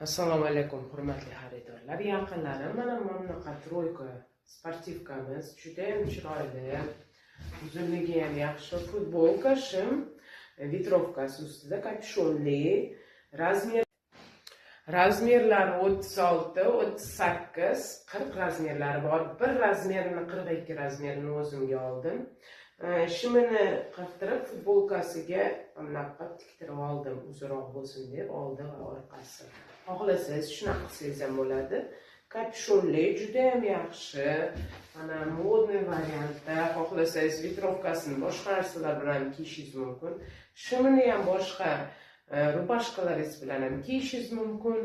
Assalomu alaykum, hurmatli xaridorlar, yaqinlarim. Mana bunaqa тройка спортивка miz judayam chiroyli, uzunligi ham yaxshi. Futbolka, shim, ветровка si ustida, kapshonli. Razmerlari 36, 38, 40 razmerlari bor. Bir razmerini, 42 razmerini o'zimga oldim. Shimini qirqtirib, futbolkasiga bunaqa qilib tiktirib oldim, uzunroq bo'lsin deb, oldi va orqasi. Xohlasangiz, shunaqa qilsangiz ham bo'ladi. Kapshonli, judayam yaxshi. Mana, модный variantda. Xohlasangiz, ветровка sini boshqa narsalar bilan kiyishingiz mumkin. Shimini ham boshqa рубашка laringiz bilan ham kiyishingiz mumkin.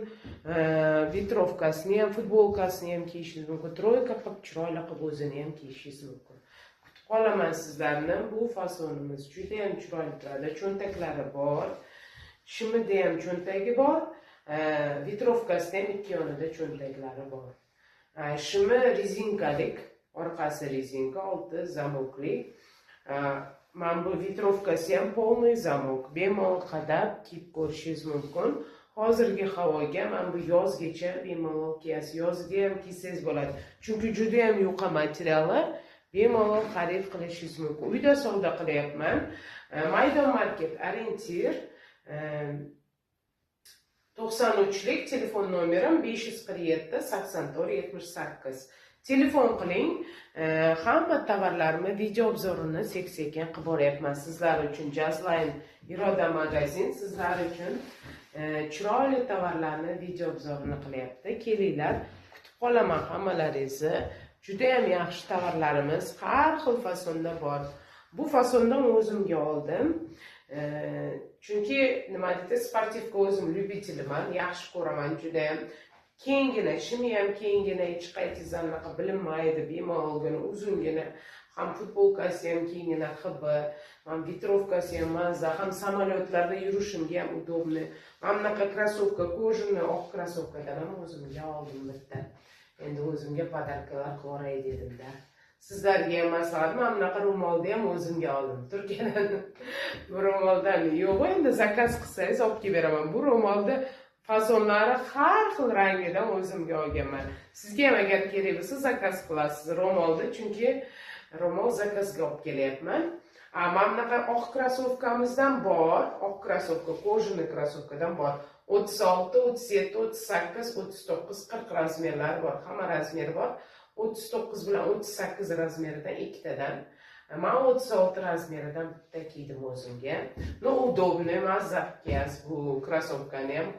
Ветровка sini ham, futbolkasini ham kiyishingiz mumkin. Тройка qilib, chiroyli qilib o'zini ham kiyishingiz mumkin. Kutib qolaman sizlarni. Bu fasonimiz judayam chiroyli turadi. Cho'ntaklari bor. Shimida ham cho'ntagi bor. Ветровка sida ham ikki yonida cho'ntaklari bor. Shimi rezinkalik, orqasi rezinka, oldi замок li. Mana bu ветровка si ham полный замок. Bemalol qadab kiyib ko'rishingiz mumkin. Hozirgi havoga, mana bu yozgacha bemalol kiyasiz. Yozga ham kiysangiz bo'ladi. Chunki judayam yuqa materiali. Bemalol xarid qilishingiz mumkin. Uyda savdo qilyapman. Maydon Market, Orientir 93lik, telefon nomerim 547 84 78. Telefon qiling. Hamma tovarlarimni video обзор ini sekin qilib boryapman sizlar uchun. Jazline Iroda magazin sizlar uchun chiroyli tovarlarni video обзор ini qilyapti. Kelinglar, kutib qolaman hammalaringizni. Judayam yaxshi tovarlarimiz har xil fasonda bor. Bu fasondan o'zimga oldim. Chunki, nima deydi, спортивка o'zim любитель iman, yaxshi ko'raman judayam. Kenggina, shimi ham kenggina, hech qayerdan anaqa bilinmaydi, bemalolgina, uzungina. Ham futbolkasi ham kenggina, ХБ, ham ветровка si ham mazza, ham samolyotlarda yurishimga ham удобный. Mana bunaqa krossovka, кожаный oq krossovkadan ham o'zimga oldim bitta. Endi o'zimga подарка lar qilib yuboray dedimda. Sizlarga ham maslahat, mana bunaqa ro'molni ham o'zimga oldim Turkiyadan. Bu ro'moldan yo'q, endi zakaz qilsangiz, olib kelib beraman. Bu ro'molni fasonlari har xil, rangidan o'zimga olganman. Sizga ham agar kerak bo'lsa, zakaz qilasiz ro'molni, chunki ro'mol zakazga olib kelyapman. Mana bunaqa oq krossovkamizdan bor, oq krossovka, кожаный krossovkadan bor. 36, 37, 38, 39, 40 razmerlari bor, hamma razmeri bor. 39 bilan 38 razmeridan ikkitadan. Man 36 razmeridan bitta kiydim o'zimga. Ну, удобный, mazza qilib kiyasiz bu krossovkani ham.